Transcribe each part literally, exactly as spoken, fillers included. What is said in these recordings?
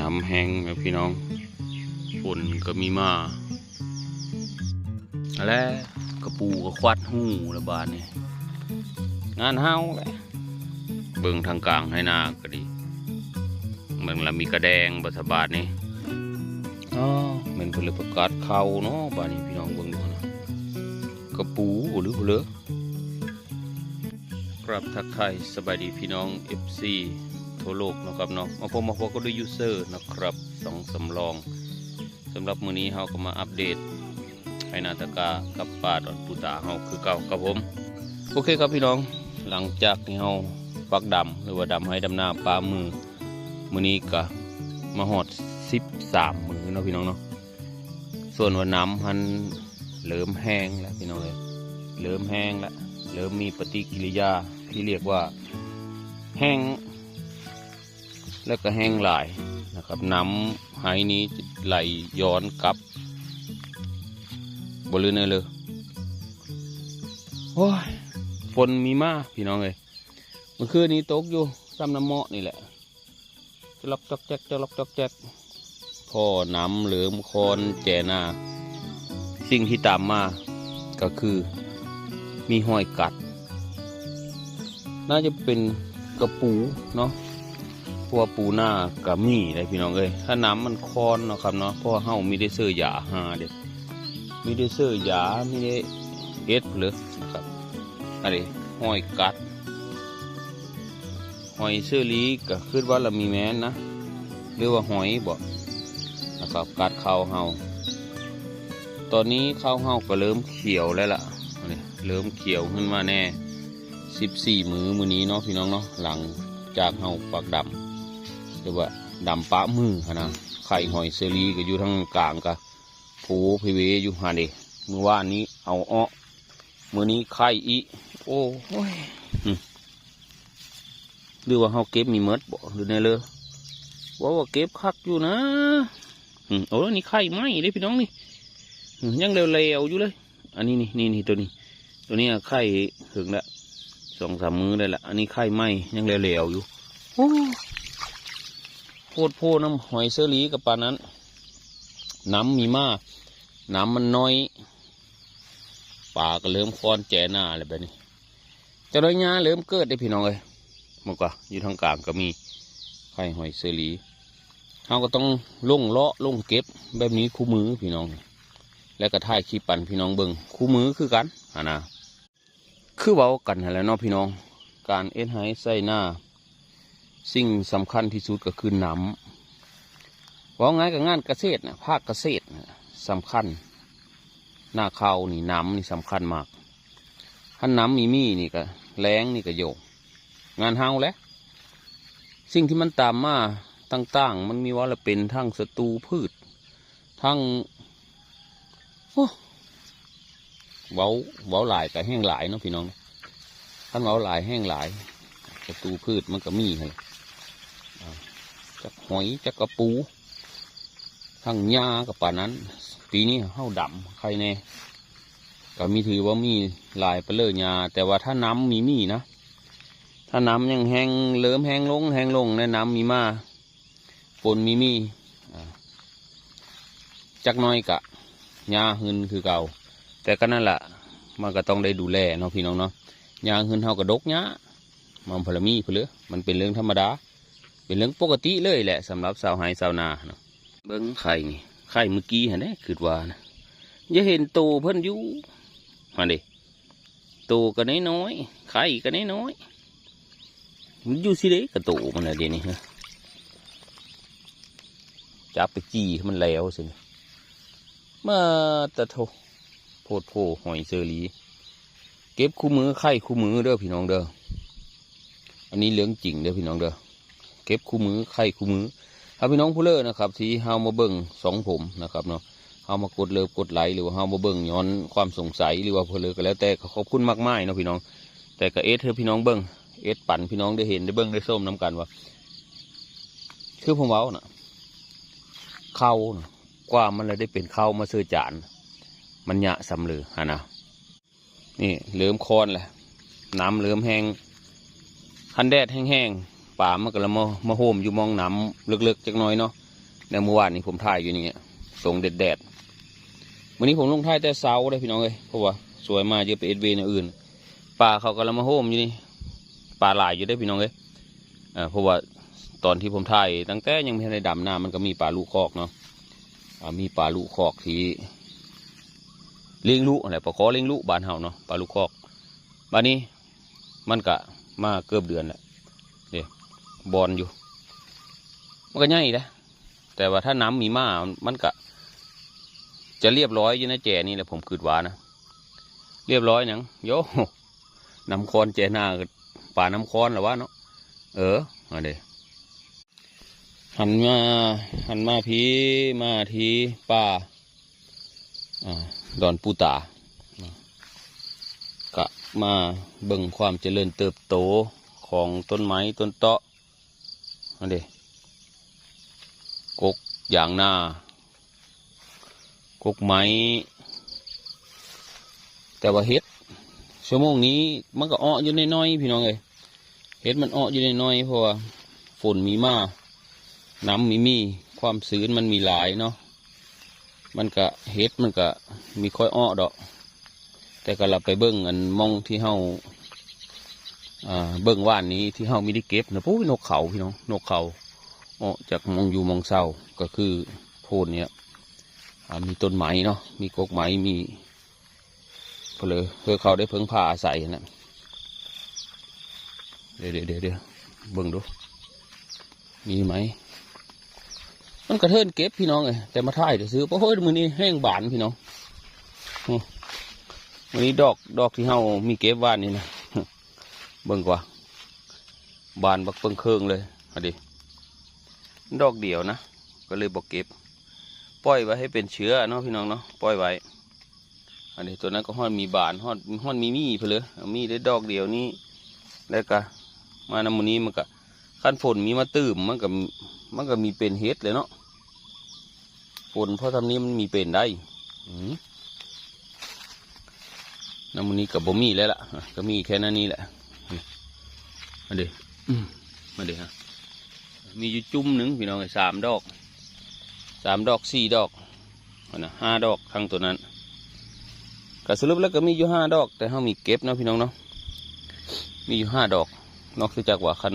น้ำแห้งแล้วพี่น้อง ฝนก็มีมา แล้วกระปูก็ควัดหูแล้วบาดนี้ งานเฮาแหละ เบิ่งทางกลางไฮ่นาก็ดี เบิ่งละมีกระแดงบ่สะบาดนี่ อ๋อ แม่นเพิ่นเลยประกาศข่าวเนาะ บาดนี้พี่น้องเบิ่งดูนะ กระปูหรือเผลอ ครับ ทักทายสบายดีพี่น้อง เอฟซี ทั่วโลกเนาะครับเนาะ มาพบมาพบก็ด้วยยูเซอร์นะครับ สองสำรอง สำหรับมื้อนี้เฮาก็มาอัปเดตไฮ่นาตะกร้ากับป่าดอนปูตาเฮาคือเก่าครับผม โอเคครับพี่น้อง หลังจากที่เฮาปักดำหรือว่าดำไฮ่ดำนาปะมือ มื้อนี้ก็มาฮอดสิบสามมื้อเนาะพี่น้องเนาะ ส่วนว่าน้ำหั้นเริ่มแห้งแล้วพี่น้องเอ้ย เริ่มแห้งแล้ว เริ่มมีปฏิกิริยาที่เรียกว่าแห้ง แล้วก็แห้งหลายนะครับ น้ำไฮ่นี้ไหลย้อนกลับ บ่ลือเนอเลย โอ้ย ฝนมีมาพี่น้องเอ้ย เมื่อคืนนี้ตกอยู่ซ้ำน้ำเมาะนี่แหละ จอกจอกแจ๊ก จอกจอกแจ๊ก พอน้ำเหลิมคอนแจนา สิ่งที่ตามมาก็คือมีห้อยกัด น่าจะเป็นกระปูเนาะ เพราะว่าปูนาก็มีได้พี่น้องเอ้ย ถ้าน้ำมันคอนเนาะครับเนาะ เพราะว่าเฮามีได้เสื้อยาหาเด้ มีได้เสื้อยา มีได้เอ็ดเลยครับ อันนี้ห้อยกัด หอยเชอรี่ก็คิดว่าละมีแม่นนะ หรือว่าหอยบ่นะครับ กัดเข่าเฮา ตอนนี้เข่าเฮาก็เริ่มเขียวแล้วล่ะ อันนี้เริ่มเขียวขึ้นมาแน่ สิบสี่มื้อมื้อนี้เนาะพี่น้องเนาะ หลังจากเฮาปักดำ หรือว่าดำปะมือหั้นนะ ไข่หอยเชอรี่ก็อยู่ทางกลางก็ โผเพเวอยู่หั่นเด้ มื้อวานนี้เอาออก มื้อนี้ไข่อีก โอ้ย อืม หรือว่าเฮาเก็บมีเมิดบ่ หรือแนวเลย ว่าว่าเก็บคักอยู่นะ อืม โอ้ นี่ไข่ใหม่เด้พี่น้องนี่ อืม ยังแหลวๆอยู่เลย อันนี้นี่ นี่ นี่ ตัวนี้ ตัวนี้อะไข่เหิงละ สองสามมื้อได้ละ อันนี้ไข่ใหม่ ยังแหลวๆอยู่ โอ้ โพดโพน้ำหอยเชอรี่กับปานนั้น น้ำมีมา น้ำมันน้อย ปลาก็เริ่มคอนแจนาแล้วบัดนี้ เจ้าน้อยหญ้าเริ่มเกิดได้พี่น้องเอ้ย มันก็อยู่ทางกลางก็มี ไข่หอยเชอรี่ เฮาก็ต้องลงเลาะลงเก็บแบบนี้คู่มื้อพี่น้อง แล้วก็ถ่ายคลิปปันพี่น้องเบิ่งคู่มื้อคือกันหั้นนะ คือเว้ากันหั้นแหละเนาะพี่น้อง การเฮ็ดไฮ่ไถนา สิ่งสำคัญที่สุดก็คือน้ำ เว้าง่ายก็งานเกษตรน่ะ ภาคเกษตรน่ะสำคัญ นาข้าวนี่น้ำนี่สำคัญมาก คันน้ำมีมีนี่ก็แล้งนี่ก็โยก งานเฮาแหละ สิ่งที่มันตามมาต่างๆ มันมีว่าละเป็นทั้งศัตรูพืช ทั้ง โอ้ เว้า เว้าหลายก็แห้งหลายเนาะพี่น้อง คันเว้าหลายแห้งหลาย ศัตรูพืชมันก็มีหั่นล่ะ อ่า จักหอย จักกระปู ทั้งหญ้าก็ปานนั้น ปีนี้เฮาดำไข่แน่ ก็มีถือว่ามีหลายปะเลยหญ้า แต่ว่าถ้าน้ำมีมีนะ ถ้าน้ำยังแห้ง เริ่มแห้งลง แห้งลง และน้ำมีมา ฝนมีมี อ่า จักหน่อยกะหญ้าขึ้นคือเก่า แต่ก็นั่นล่ะ มันก็ต้องได้ดูแลเนาะพี่น้องเนาะ หญ้าขึ้นเฮาก็ดกหญ้า มันพอละมีพอเหลือ มันเป็นเรื่องธรรมดา เป็นเรื่องปกติเลยแหละ สำหรับชาวไฮ่ชาวนาเนาะ เบิ่งไข่นี่ ไข่เมื่อกี้หั่นเด้ คิดว่านะ อย่าเห็นโตเพิ่นอยู่ หั่นเด้ โตก็น้อยๆ ไข่ก็น้อยๆ มันอยู่สิเด้กะโตมันน่ะเดี๋ยวนี้ฮะ จับไปจี้ให้มันแล้วสิ มาตะโถ โพดโพหอยเชอรี่ เก็บคู่มื้อไข่คู่มื้อเด้อพี่น้องเด้อ อันนี้เรื่องจริงเด้อพี่น้องเด้อ เก็บคู่มื้อไข่คู่มื้อ ถ้าพี่น้องผู้เลอนะครับ ที่เฮามาเบิ่งช่องผมนะครับเนาะ เฮามากดเลิฟกดไลค์ หรือว่าเฮามาเบิ่งย้อนความสงสัย หรือว่าผู้เลอก็แล้วแต่ ก็ขอบคุณมากมายเนาะพี่น้อง แต่ก็เอสให้พี่น้องเบิ่ง เอสปันพี่น้องได้เห็นได้เบิ่งได้ชมนำกันว่า คือผมเว้าน่ะ ข้าวน่ะ กว่ามันละได้เป็นข้าวมาเสิร์ฟจาน มันยะส่ำเลือหั่นนะ นี่เริ่มคอนแล้ว น้ำเริ่มแห้ง คันแดดแห้งๆ ปลามันก็ละมา มาโฮมอยู่หม่องน้ำเลิกๆจักหน่อยเนาะ ในเมื่อวานนี้ผมถ่ายอยู่นี่ตรงแดดๆ มื้อนี้ผมลงถ่ายแต่เช้าเลยพี่น้องเอ้ย เพราะว่าสวยมาเยอะไปเอ็ดเวย์อย่างอื่น ปลาเขากำลังมาโฮมอยู่นี่ ปลาหลายอยู่เด้อพี่น้องเอ้ย อ่า เพราะว่าตอนที่ผมถ่ายตั้งแต่ยังไม่ทันได้ดำนา มันก็มีปลาลูกคอกเนาะ อ่า มีปลาลูกคอกที่เลี้ยงลูกอะไร ปลาคอเลี้ยงลูกบ้านเฮาเนาะ ปลาลูกคอก บัดนี้มันก็มาเกือบเดือนแล้ว เด้ บอนอยู่ มันก็ใหญ่นะ แต่ว่าถ้าน้ำมีมา มันก็จะเรียบร้อยอยู่นะแจนี่แหละ ผมคิดว่านะ เรียบร้อยหยัง โย น้ำคอนแจหน้า ปลาน้ำคอนละวะเนาะ เออ มาเด้ หันมา หันมาพี้ มาทีป่า อ่า ดอนปูตา กะมาเบิ่งความเจริญเติบโตของต้นไม้ต้นเตาะ นั่นเด้ กกยางนา กกไม้ แต่ว่าเห็ด ชั่วโมงนี้มันก็อ้ออยู่น้อยๆ พี่น้องเอ้ย เห็ดมันอ้ออยู่น้อยๆ เพราะว่าฝนมีมา น้ำมีมี ความชื้นมันมีหลายเนาะ มันก็เห็ดมันก็มีค่อยอ้อดอก แต่ก็เราไปเบิ่งอันหม่องที่เฮา อ่า เบิ่งว่านนี้ที่เฮามีได้เก็บนะ ปุ้ย นกเขาพี่น้อง นกเขา อ้อจากหม่องอยู่หม่องเซา ก็คือโพนเนี่ย อ่า มีต้นไม้เนาะ มีกกไม้ มี เพนเลยเพื่อเขาได้เพิ่งพาอาศัยนะ เดี๋ยว เดี๋ยว เดี๋ยว เดี๋ยว เบิ่งดู มีไหม มันกระเทินเก็บพี่น้องเอ้ย แต่มาถ่ายซื้อ โอ้ย มื้อนี้แห้งบานพี่น้อง อืม มื้อนี้ดอก ดอกที่เฮามีเก็บว่านนี่นะ เบิ่งกว่า บานบักเปิงเคิงเลย เอาดิ ดอกเดียวนะ ก็เลยบ่เก็บ ปล่อยไว้ให้เป็นเชื้อเนาะพี่น้องเนาะ ปล่อยไว้ อันนี้ตัวนั้นก็ฮอดมีบาน ฮอด ฮอดมีมีเพนเลย มีได้ดอกเดียวนี้ แล้วก็มานำมื้อนี้มันก็ คันฝนมีมาตื่ม มันก็ มันก็มีเป็นเห็ดเลยเนาะ ฝนเพราะทำนี้มันมีเป็นได้ อืม นำมื้อนี้ก็บ่มีแล้วล่ะ อ่ะ ก็มีแค่นั้นนี่แหละ อันเดียว อืม มาเดียวฮะ มีอยู่จุ่มหนึ่งพี่น้อง สามดอก สามดอก สี่ดอก อันนะ ห้าดอก ทั้งตัวนั้น ก็สรุปแล้วก็มีอยู่ห้าดอก แต่เฮามีเก็บเนาะพี่น้องเนาะ มีอยู่ห้าดอก นอกจากว่าคัน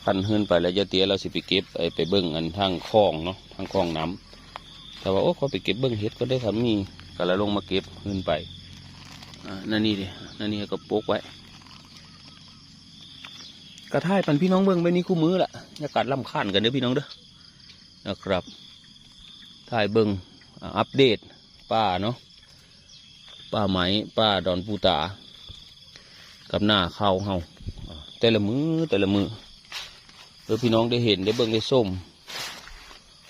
คันหื้นไปแล้วยายเตี้ยเราสิไปเก็บ ไอ้ไปเบิ่งอันทางคลองเนาะ ทางคลองน้ำ แต่ว่า โอ้ ขอไปเก็บเบิ่งเห็ดก่อนเด้อ คันมีก็ละลงมาเก็บหื้นไป อ่า นั่นนี่เด้ นั่นนี่ก็ปกไว้ ก็ถ่ายปันพี่น้องเบิ่งไปนี่คู่มื้อละ อย่ากาดรำคาญกันเด้อพี่น้องเด้อ นะครับ ถ่ายเบิ่ง อ่า อัปเดตป่าเนาะ ป่าไม้ ป่าดอนปูตา กับนาข้าวเฮา อ่า แต่ละมื้อ แต่ละมื้อ เออ พี่น้องได้เห็น ได้เบิ่ง ได้ชม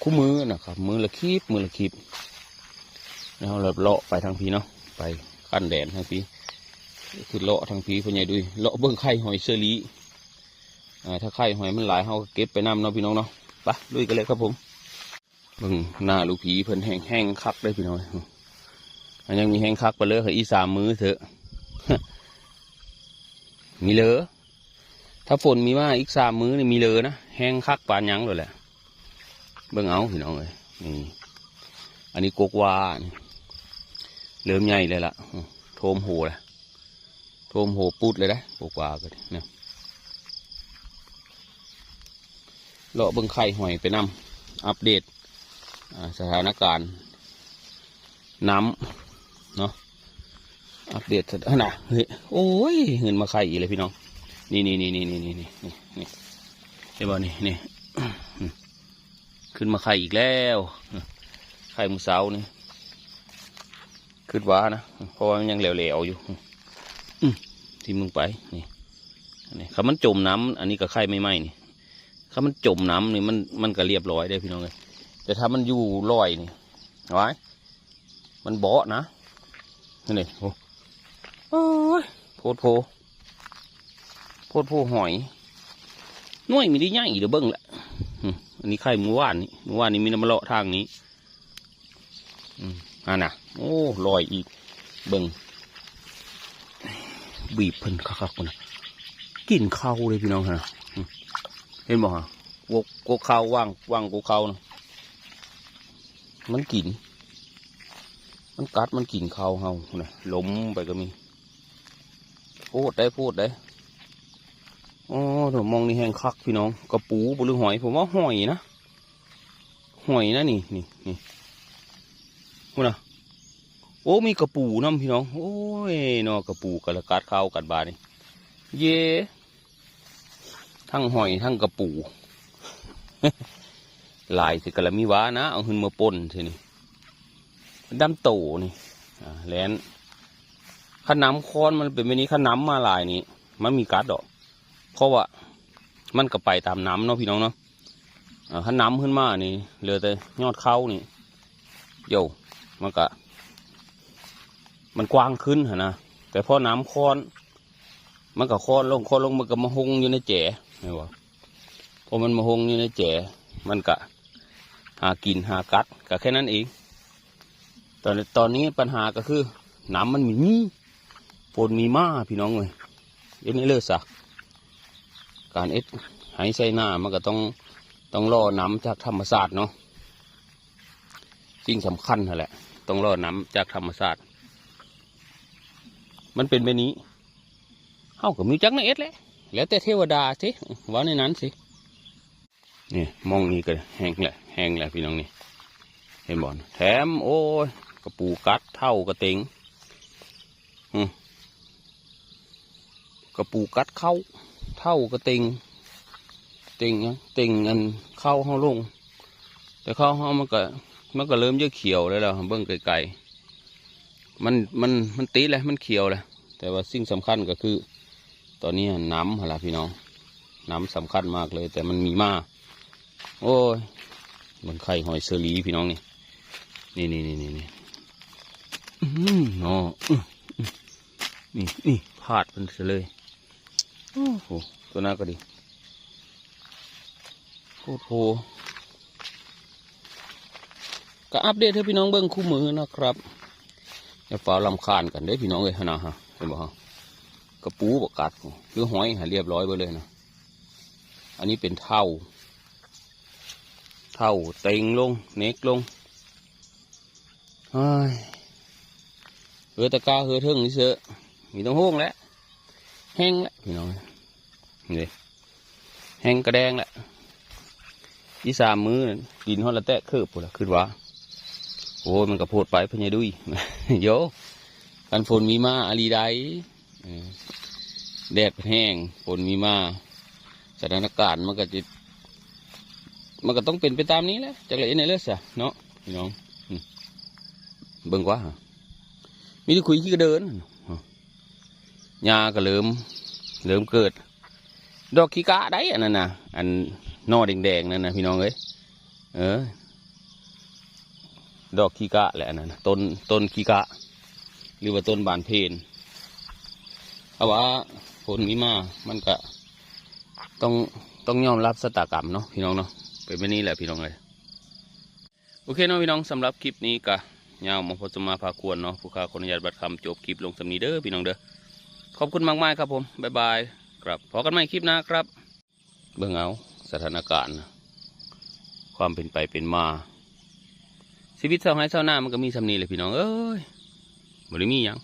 คู่มื้อนะครับ มื้อละคลิป มื้อละคลิป แล้วเราเลาะไปทางพี้เนาะ ไปขั้นแดนทางพี้ คือเลาะทางพี้ พ่อใหญ่ดุย เลาะเบิ่งไข่หอยเชอรี่ อ่า ถ้าไข่หอยมันหลาย เฮาก็เก็บไปนำเนาะพี่น้องเนาะ ไป ลุยกันเลยครับผม เบิ่งหน้าลูกพี้เพิ่นแห้งๆ คักเลยพี่น้อง อันยังมีแห้งคักไปเลย อีกสามมื้อเถอะ มีเหลือ ถ้าฝนมีมาอีกสามมื้อนี่มีเหลือนะ แห้งคักปานหยังเลยแหละ เบิ่งเอาพี่น้องเอ้ย นี่ อันนี้กกวานี่ เริ่มใหญ่เลยล่ะ โทมโหแล้ว โทมโหปุดเลยนะ กกวาก็ดีนะ เลาะเบิ่งไข่หอยไปนำ อัปเดต อ่า สถานการณ์ น้ำ เนาะ อัปเดตสถานะ เฮ้ย โอ้ย หื้นมาไข่อีกเลยพี่น้อง นี่นี่นี่นี่นี่นี่นี่นี่ เห็นบ่นี่ นี่ ขึ้นมาไข่อีกแล้ว ไข่มื้อเช้านี่ คิดว่านะ เพราะว่ามันยังแหลวๆอยู่ อืม ที่มึงไป นี่ อันนี้ คันมันจมน้ำ อันนี้ก็ไข่ใหม่ๆนี่ คันมันจมน้ำนี่ มัน มันก็เรียบร้อยได้พี่น้องเอ้ย แต่ถ้ามันอยู่ลอยนี่ ไว้ มันเบาะนะ นี่ โอ้ โอ้ย โพดโพ โพดโพหอย หน่วยมีได้ใหญ่เด้อเบิ่งละ อืม อันนี้ไข่มื้อวานนี้ มื้อวานนี้มีน้ำมาเลาะทางนี้ อืม อันน่ะ โอ้ ลอยอีก เบิ่ง บีบเพิ่นคักๆพุ่นน่ะ กินข้าวเลยพี่น้องฮะ อืม เห็นบ่ฮะ กก กกข้าวว่าง ว่างกกข้าวนะ มันกิน มันกัดมันกินข้าวเฮานะ ล้มไปก็มี โพดได้ โพดได้ โอ้โห มองนี่แฮงคักพี่น้อง กะปูบ่หรือหอย ผมว่าหอยนะ หอยนะนี่ นี่ นี่ พู้นนะ โอ้ มีกะปูนำพี่น้อง โอ้ยเนาะ กะปูกะละกัดข้าวกันบาดนี่ เย่ ทั้งหอยทั้งกะปู หลายสิกะละมีหวานะ เอาขึ้นมาป่นสินี่ ดำโตนี่ อ่า แล่น คันน้ำคอนมันเป็นแบบนี้ คันน้ำมาหลายนี่ มันมีกัดดอก เพราะว่า มันก็ไปตามน้ำเนาะพี่น้องเนาะ อ่า คันน้ำขึ้นมานี่ เหลือแต่ยอดเขานี่ โย่ มันก็ มันกว้างขึ้นหั้นนะ แต่พอน้ำคอน มันก็คอนลง คอนลง มันก็มาฮงอยู่ในแจ เห็นบ่ พอมันมาฮงอยู่ในแจ มันก็หากินหากัด ก็แค่นั้นเอง ตอน ตอนนี้ปัญหาก็คือ น้ำมันมี ฝนมีมาพี่น้องเอ้ย เอ็ดนี่เลยซะ การเอ็ดไฮ่ไฮ่นามันก็ต้อง ต้องรอน้ำจากธรรมชาติเนาะ สิ่งสำคัญหั้นแหละ ต้องรอน้ำจากธรรมชาติ มันเป็นแบบนี้ เฮาก็มีจักแนวเอ็ดแหละ แล้วแต่เทวดาสิ ว่าในนั้นสิ นี่ มองนี่ก็แฮงแหละ แฮงแหละพี่น้องนี่ เห็นบ่ แถม โอ้ย กะปูกัดเท่ากะเต็ง อืม กะปูกัดเข้า เท่ากะเต็ง เต็งหยัง เต็งอันเข้าเฮาลง แต่เข้าเฮามันก็ มันก็เริ่มจะเขียวแล้วล่ะ เบิ่งไกลๆ มัน มัน มันติแล้ว มันเขียวแล้ว แต่ว่าสิ่งสำคัญก็คือ ตอนนี้น้ำหั่นล่ะพี่น้อง น้ำสำคัญมากเลย แต่มันมีมา โอ้ย มันไข่หอยเชอรี่พี่น้องนี่ นี่ นี่ นี่ นี่ นี่ อื้อหือเนาะ อื้อ อื้อ นี่ นี่ พลาดมันซะเลย โอ้โห ตัวหน้าก็ดี โอ้โห ก็อัปเดตให้พี่น้องเบิ่งคู่มือนะครับ อย่าฟ้าวรำคาญกันเด้อพี่น้องเอ้ย หั่นนะฮะ เห็นบ่ฮะ กะปูบ่กัด คือหอยหาเรียบร้อยไปเลยนะ อันนี้เป็นเท่า เท่าเต็งลง เน็กลง เฮ้ย เหือตะกร้าเหือเทิงนี่เซอะ มีต้องโฮงแล้ว แฮงแล้วพี่น้อง นี่ แฮงกะแดงแล้ว อีสามมื้อนั่น กินฮอดละแตะเคิบพู้นล่ะ คิดว่า โอ้ย มันก็โพดไป พ่อใหญ่ดุย โย คันฝนมีมาอะลีใด เออ แดดแฮง ฝนมีมา สถานการณ์มันก็จะ มันก็ต้องเป็นไปตามนี้แหละ จักละเอ็ดแนวเลยซะเนาะ พี่น้อง อืม เบิ่งกว่า มีแต่ขุยขี้กระเดิน หญ้าก็เริ่ม เริ่มเกิด ดอกขี้กะได้อันนั้นน่ะ อันหน่อแดงๆนั่นน่ะพี่น้องเอ้ย เออ ดอกขี้กะแหละอันนั้นน่ะ ต้น ต้นขี้กะ หรือว่าต้นบานเพน เพราะว่าฝนมีมา มันก็ต้อง ต้องยอมรับชะตากรรมเนาะพี่น้องเนาะ เป็นแบบนี้แหละพี่น้องเอ้ย โอเคเนาะพี่น้อง สำหรับคลิปนี้ก็ยาวมาพอสมมาพาควรเนาะ ผู้ข้าขออนุญาตบัดคำจบคลิปลงส่ำนี้เด้อพี่น้องเด้อ ขอบคุณมากมายครับผม บ๊ายบาย ครับ พบกันใหม่คลิปหน้าครับ เบิ่งเอาสถานการณ์นะ ความเป็นไปเป็นมา ชีวิตชาวไร่ชาวนามันก็มีส่ำนี้แหละพี่น้องเอ้ย บ่ได้มีหยัง